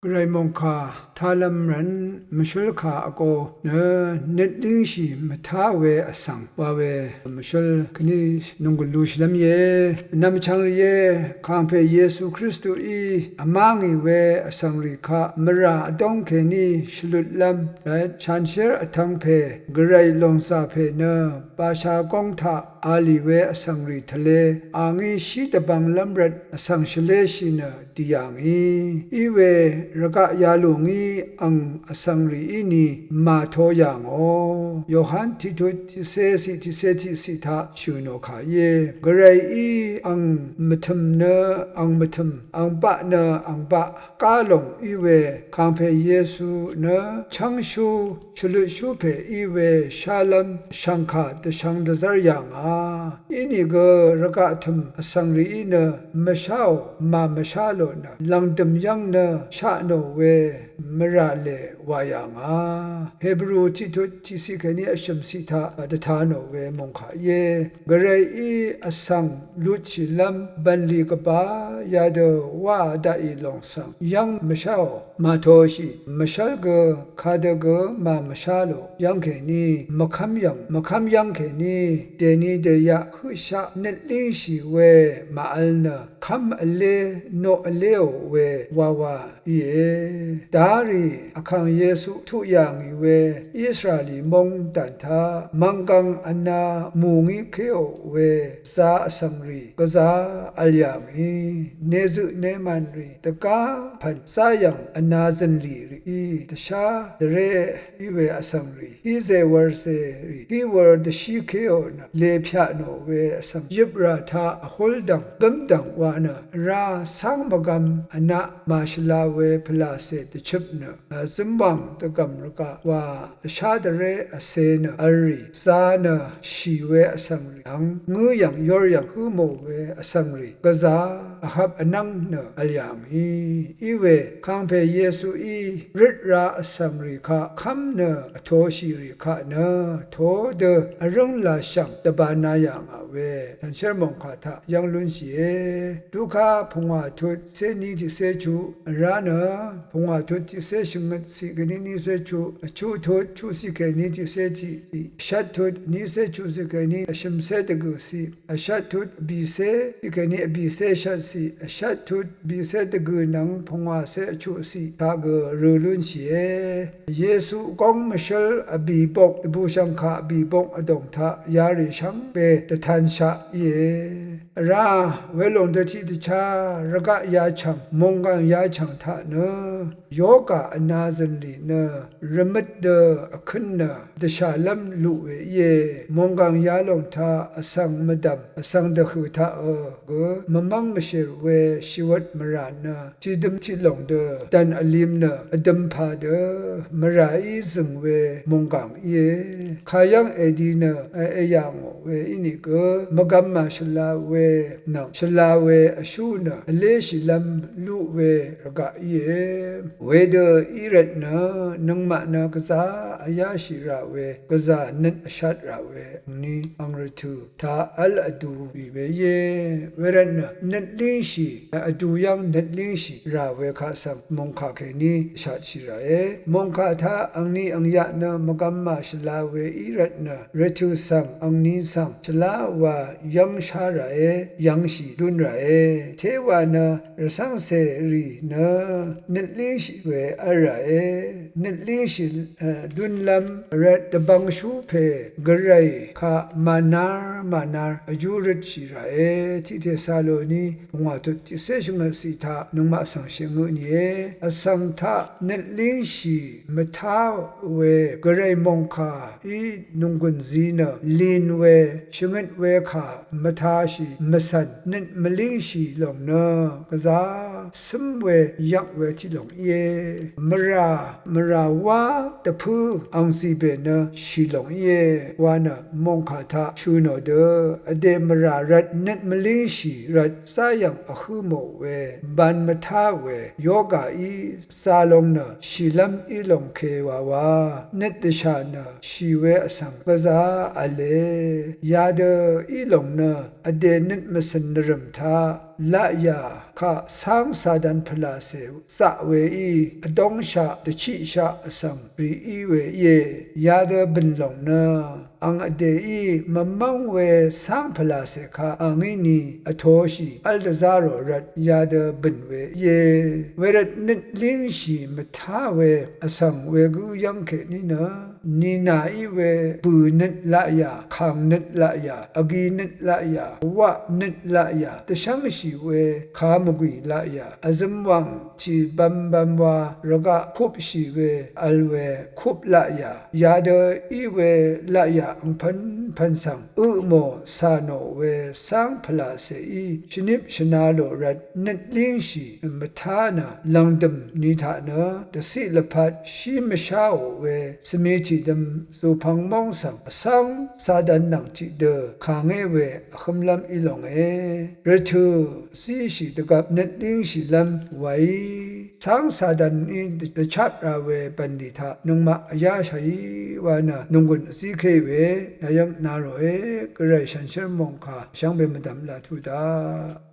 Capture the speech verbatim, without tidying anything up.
Gvray mòngkà talvm rvn mvshǿl kà vgō nø nøt língshì mvtá we vsvng wa we mvshǿl kèní nònggùn lushìlv́m íe. Vnvm vchvng rì íe, kàngpè Yesu Kristuí vmá ngì we vsvng rì kaq mvrà vdóng kèní shvlutlv́m rvt shanshér vtv̄ng pè Gvray lòngzà pè nø basha góng taq a lì we vsvng rì tvlē a ngí shí dvbvnglv́m rvt vsvng shvléshì nø dì yà ngì. Í we rvgaq yalùng í ang vsvng rì íni màto yà ngò. Yohan tiqtut tiqcé ciq tiqcé tiqciq taq shø̀ nò kà íe. Gvrayí ang mvtø̀m nø ang mvtø̀m, ang baq nø ang baq gá lòng í we kàngpè Yesu nø chv́ngshú shvlutshú pè í we shálv́m shv̀ngkà dvshvng dvzv́r yà ngà. Inìgø rvgaq tø̀m vsvng rìí nø mvsháò màmvshá lò nø lv̀ngdø̀m yv́ng nø sha nò we mvrà lè wà yà ngà. Hebru tiqtut tiqciq kèní vshø̀m ciq taq dvta nò we mòngkà íe. Gvrayí vsvng lutshìlv́m bv̀nlì gvbā yadø wáā daqì lòng svng yv́ng mvsháò. Màtōshì mvshv́l gø kadø gø màmvshá lò yv́ng kèní mvkv́m yv̀ng mvkv́m yv́ng kèní dèni dèyaq høqshaq nøt língshì we màvl nø kv́m vlé noq vléò we wawa íe. Darì vkàng Yesu tuq yà ngì we Israeli móng dàn taq mv̀nggv̀ng vna mù ngí kéò we zā vsvng rì gvzā vl yà ngì. Nezøq nemàn rì dvgá pv̀n záyv̀ng vna zø̀nlì rìí dvshá dvré í we vsvng rì hí zè wv̄r zè rì hí wv̄r dvshí kéò nø lèpyaq nò we vsvng yøprà taq vhúldv̀ng gǿmdv̀ng wa nø vrá cáng mvgvm vnaq màshvla we pvlàcè dvchøp nø zǿmwàng dvgv̀m rvgaq wa dvshá dvré vcē nø v̄l rì zā nø shì we vsvng rì ang ngǿ yv̀ng yór yv̀ng hǿ mò we vsvng rì gvzā vhvp vnv́ng nø vl yà ngì. Í we kàngpè Yesuí røt ra vsvng rì kaq kv́m nø vtōshì rì kaq nø tō dø vrǿng lashv̀ng dvbānā yà ngà we shànshér mòngkà taq yv́ng lúnshìe. Luka pungwà tut cé ní tiqcé chuq vrá nø pungwà tut tiqcé shvngøt ciq kèní nícé chuq vchuq tut chuqciq kèní tiqcé tiq tiq shvt tut nícé chuqciq kèní vshø̀mcé dvgø̀ ciq vshvt tut vbìcé tiq kèní vbìcé shvt ciq vshvt tut vbìcé dvgø̀ nvng pungwàcé vchuq ciq taq gø rø lúnshìe. Yesu góng mvshǿl vbìbok dvbùshv̀ngkà vbìbok vdòng taq yarì shvngbe dvtanshaq íe. Vrá welòng dø tiqdvchá rvgaq yachv̀ng mònggàng yachv̀ng taq nø yoga vna zø̀nlì nø rvmøt dø vkø̄n nø dvshàlv́m luq we íe. Mònggàng yalòng taq vsvng mvdv̀m vsvng dvhø̀ taq ø gø mvmv́ng mvshèr we shìwøt mvrà nø tiqdøm tiqlòng dø dv̀n vlim nø vdøm pà dø mvràí zø̀ng we mònggàng íe. Kayv́ng èdi nø èyà ngò we ínìgø mvgvm màshvla we nvng shvla we vshú nø vléshìlv́m luq we rvgaq íe. Wedø í rvt nø nøngmaq nø gvzá vyáshì rà we gvzà nøt vshat rà we angni ang rvtø̀ taq v́l vdu rì we íe. Wervtnø nøt língshì vdu yv́ng nøt língshì rà we kaq svng mòngkà kèní shatshì ràe. Mòngkà taq angni angyaq nø mvgvm màshvla we í rvtnø rvtø̀ svng angni svng shvlá wa yv́ngshá ràe, yv́ngshì dún ràe. Téwa nø rvcv́ngcè rì nø nøt língshì we v́l ràe. Nøt língshì dúnlv́m rvt dvbvngshú pè Gvray kaq mànár mànár vjú røtshì ràe. Tiq Tesaloni pungwà tut tiqcé shvngøt ciq taq nøngmaq svng shèngø nìe. Vsvng taq nøt língshì mvtá we Gvray mòngkàí nònggùn zi nø lin we shvngøt we kà mvtashì mvcv̀n nøt mvlíngshì lòng nø gvzá cǿm we yvk we tiq lòng íe. Mvrà mvrà wá dvpǿ angzìbè nø shì lòng íe wa nø mòngkà taq shø̀ nò dø vdè mvrà rvt nøt mvlíngshì rvt záyv̀ng vhǿ mò we ban mvtá we yogaí zalong nø shìlv́m í lòng ke wawa nøt dvshà nø shì we vsvng gvzá v̄le. Yadø í lòng nø vdè nøt mvcø̀n nvrø̀m taq laqyà kaq cáng Satan pvlàcè zaq weí vdóngshaq dvchiqshaq vsvng rì í we íe. Yadø bø̀n lòng nø ang vdèí mvmv́ng we cáng pvlàcè kaq angí ni vtōshì v́l dvzá rò rvt yadø bø̀n we íe. Wervt nøt língshì mvtá we vsvng wegǿ yv́ng kèní nø nìnà í we bø̀ nøt laqyà, kàng nøt laqyà, vgi nøt laqyà, waq nøt laqyà, dvshv́ngshì we kàmvgwì laqyà, vzøm wàng tì bv̄m bv̄m wa rvgaq kupshì we vl we kup laqyà, yadø í we laqyà angpv̄npv̄n svng ø mò cà nò we cáng pvlàcèí shvnip shvna lò rvt nøt língshì mvtá nø lv̀ngdø̀m ni taq nø dvciq lvpat shí mvsháò we svmi tiqdøm zùpvng móng svng vcáng Satan nvng tiqdø kàngé we vhǿmlv́m í longe. Rvtø̀ zíshì dvgvp nøt língshìlv́m wàí cáng Sataní dvchap ra we bv̀nlì taq nøngmaq vyáshàí wa nø nònggùn vzíké we yayv́ng na ròe. Gvray shànshér mòngkà shvngbe mvdv̀m laq tuq daq.